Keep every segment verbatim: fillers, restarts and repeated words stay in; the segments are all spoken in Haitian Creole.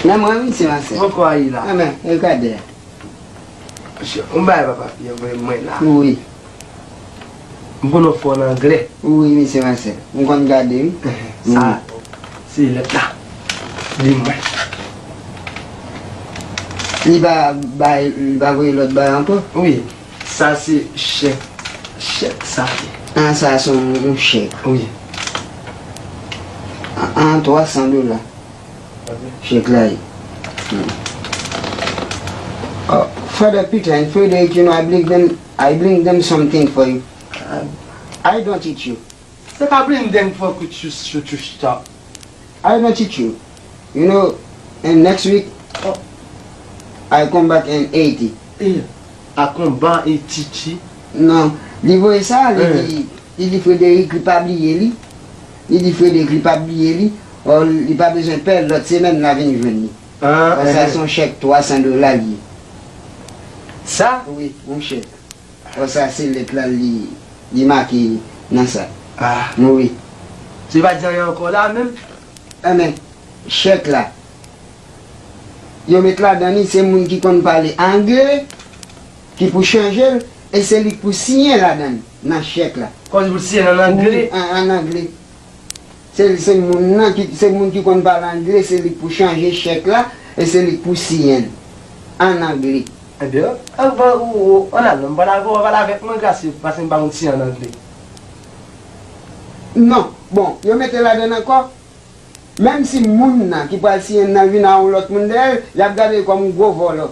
Nan mwen, misye Masèl. Mwen kwè li la. Anben, e gade a. Yon bagay papa Pyè voye mwen la. Wi. M konn yon fò an anglè. Wi, misye Masèl. M konn gade, wi. Sa, se lèt la. Li mwen. Li pa bay, li pa voye lòt bagay ankò? Wi. Sa se chèk. Chèk sa ye. An, sa se yon, yon chèk. Wi. An, an twa san dola. Chèk la ye. Hmm. Oh, Father Peter and Frederick, you know, I bring them, I bring them something for you. I, I don't eat you. Se pa bring them for you, you, you, you stop. I don't eat you. You know, and next week, oh, I come back and eat it. Eh, I come back and eat it. Non, li voye sa, li di, li di Frederick li pa bliye li. Li di Frederick li pa bliye li. Or, li pa bezwen pè, lòt semèn la vin jwenn li. Ah, or, sa se yon chèk twa san dola li ye. Sa? Wi, yon chèk. Or, sa se lèt la li, li make nan sa. Ah. Wi. Se pa di anyen ankò la menm? Anben, chèk la. Yo met ladan li, se moun ki konn pale angle ki pou chanje l, e se li k pou siyen ladan l, nan chèk la. Kòm pou siyen l an angle? Wi, an, an angle. Se, se moun nan ki, se moun ki konn pale angle, se li k pou chanje chèk la, e se li k pou siyen l, an angle. Ebyen, anvan ou, ou, ann al non, m pale avè w, pale avèk mwen, Grasye, paske m pa konn siyen an angle. Non, bon, yo mete ladan l ankò. Menm si moun nan ki pral siyen nan vin a yon lòt moun dèyè l, y ap gade l kòm yon gwo vòlò.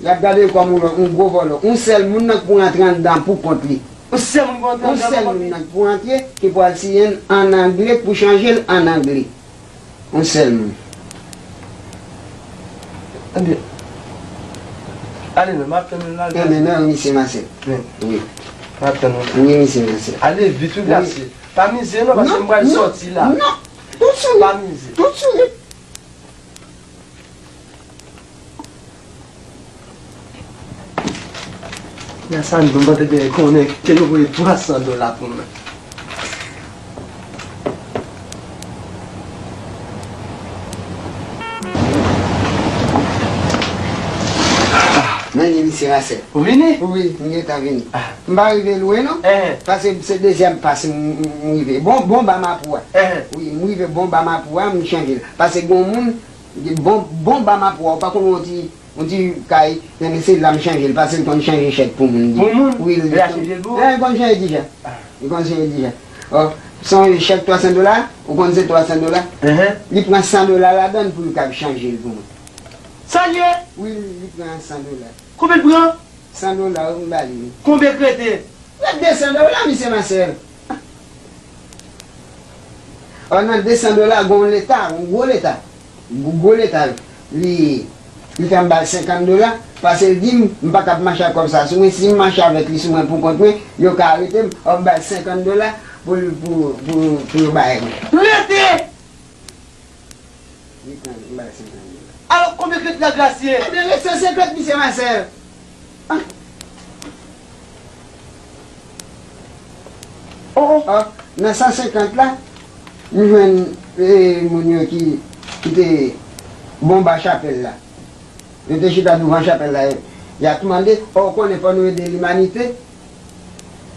Y ap gade l kòm yon lòt, yon gwo vòlò. Yon sèl moun nan k pou rantre anndan pou kont li. Yon sèl moun pou rantre anndan pou kont li? Yon sèl moun nan k pou rantre, ki pral siyen l an angle, k pou chanje l an angle. Yon sèl moun. Ebyen, ale non, m ap tann ou la. Ebyen, mèsi, misye Masèl. Wi. M ap tann ou la. Wi, misye Masèl. Ale vit, wi, Grasye. Pa mize non, paske m pral sòti la. Non, non. Tout sourit. Pa mize. Tout sourit. Nan sa, nou pa te gen konnen ke yo voye twa san dola pou mwen. Mwen, misye Masèl. Ou vini? Wi, m gentan vini. Ah. M pa rive lwen non. Eh. Paske se dezyèm pas m, m, m rive. Bon, bon ba mapou a. Eh. Wi, m rive bon ba mapou a, m chanje l. Paske gon moun, bon, bon ba mapou a, ou pa konn yon ti, yon ti kay, men se la m chanje l. Paske l konn chanje chèk pou moun. Pou moun? Wi, l konn chanje l pou ou? Eh, l konn chanje deja. Ah. Li konn chanje deja. Oh, se yon chèk twa san dola, ou konn se twa san dola? Ehe. Li pran san dola ladan l pou l kab chanje l pou mwen. Sa l ye? Wi, li pran san dola. Konbyen l pran? San dola, wi, m ba li, wi. Konbyen k rete? Rete de san dola, misye Masèl. Oh, nan de san dola, gon leta, yon gwo leta. Gwo leta, li, li fè m ba l senkant dola, paske l di m, m pa kab mache ak kòb sa sou mwen, si m mache avèk li sou mwen pou kont mwen, yo ka arete m, oh, m ba l senkant dola pou, pou, pou, pou yo bay mwen. Rete! Li pran, m ba l senkant dola. Alò, konbyen k rete la, Grasye? Ebyen, rete san senkant, misye Masèl. Ah. Oh, oh. Ah, nan san senkant la, m jwenn, eh, moun yo ki, ki te bon ba chapèl la. Yo te chita douvan chapèl la, y ap mande, oh, ou konnen fò nou ede limanite?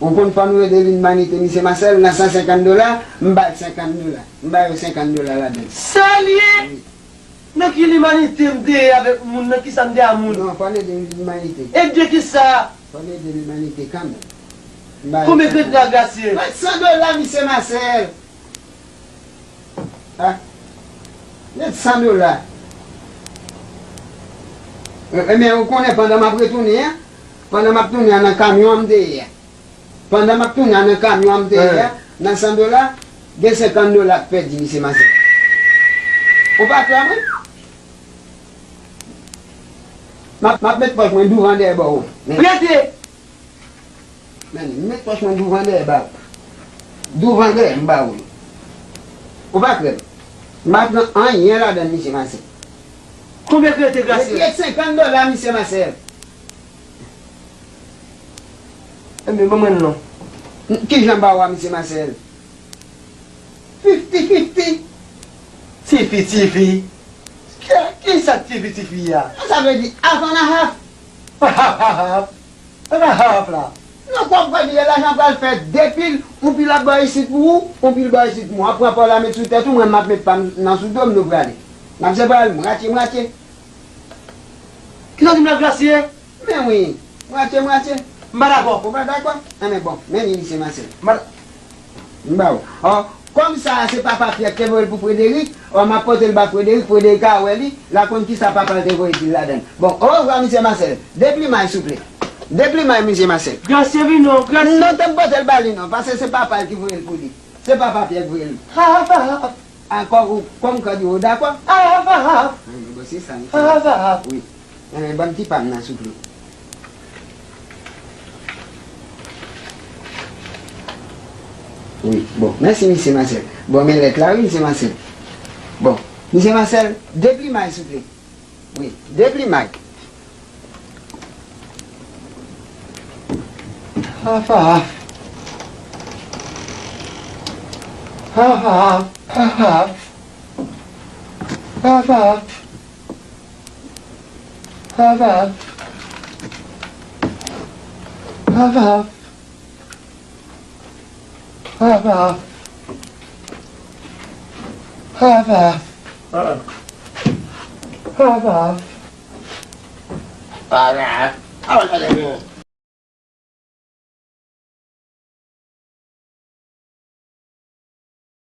Ou konn fò nou ede limanite, misye Masèl, nan san senkant dola, m ba l senkant dola. M ba yo senkant dola ladan l. Sa l ye? Wi. Nan ki limanite m te ye avèk moun? Nan kisa m te a moun? Non, fò n ede limanite. Ede kisa? Fò n ede limanite kanmenm. M ba yo senkant dola. Konbyen k rete la, Grasye? Rete san dola, misye Masèl. Ah. Rete san dola. E, ebyen, ou konnen pandan m ap retounen an, pandan m ap tounen an nan kamyon an m te ye a. Pandan m ap tounen an nan kamyon an m te ye a, nan san dola, gen senkant dola k pèdi, misye Masèl. Ou pa kwè mwen? M ap, m ap met pòch mwen douvan dèyè ba w. Men. Rete! Men, m met pòch mwen douvan dèyè ba w. Douvan dèyè, m ba w li. Ou pa kwè m? M pa pran anyen ladan l, misye Masèl. Konbyen k rete, Grasye? Rete senkant dola, misye Masèl. Ebyen, ban mwen l non. Kijan m ba w a, misye Masèl? Fifti fifti. Tifi, tifi. Ki, ki sa k ti piti fi a? Sa vle di half and a half. Half, half, half. Sa ka half la? Non, kòb kòb li ye, lajan pral fè de pil, yon pil ap bay isit pou ou, yon pil bay isit pou mwen. W ap pran pa w la met sou tèt ou, mwen m ap met pa m nan sou do m, nou prale. N ap se pral mwatye mwatye. Kisa w di m la, Grasye? Men wi, mwatye mwatye. M pa dakò. Ou pa dakò? Enben bon, men li, misye Masèl. M pa M ba w. Ò, kòm sa a se papa Pyè k te voye l pou Frederic, ò, m ap pote l ba Frederic, Frederic a wè li, l a konn kisa papa l te voye di l ladan l. Bon, orevwa, misye Masèl. De plimay, souple. De plimay, misye Masèl. Grasye vin non, Grasye. Non, te m pote l ba li non, paske se papa l ki voye l pou li. Se papa Pyè k voye l. Ha, ha, ha. Ankò, ou, kòm kòd ou, ou dakò? Ha, ha, ha. Bon, se sa, misye. Ha, ha, ha. Wi. Eh, ban m ti pa m nan, souple. Wi, bon, mèsi, misye Masèl. Bon, men lèt la, wi, misye Masèl. Bon, misye Masèl, de plimay, souple. Wi, de plimay. Half, half. Half, half. Half, half. Half, half. Half, half. Half, half. Half, half. Half, half. Half, half. Half, half.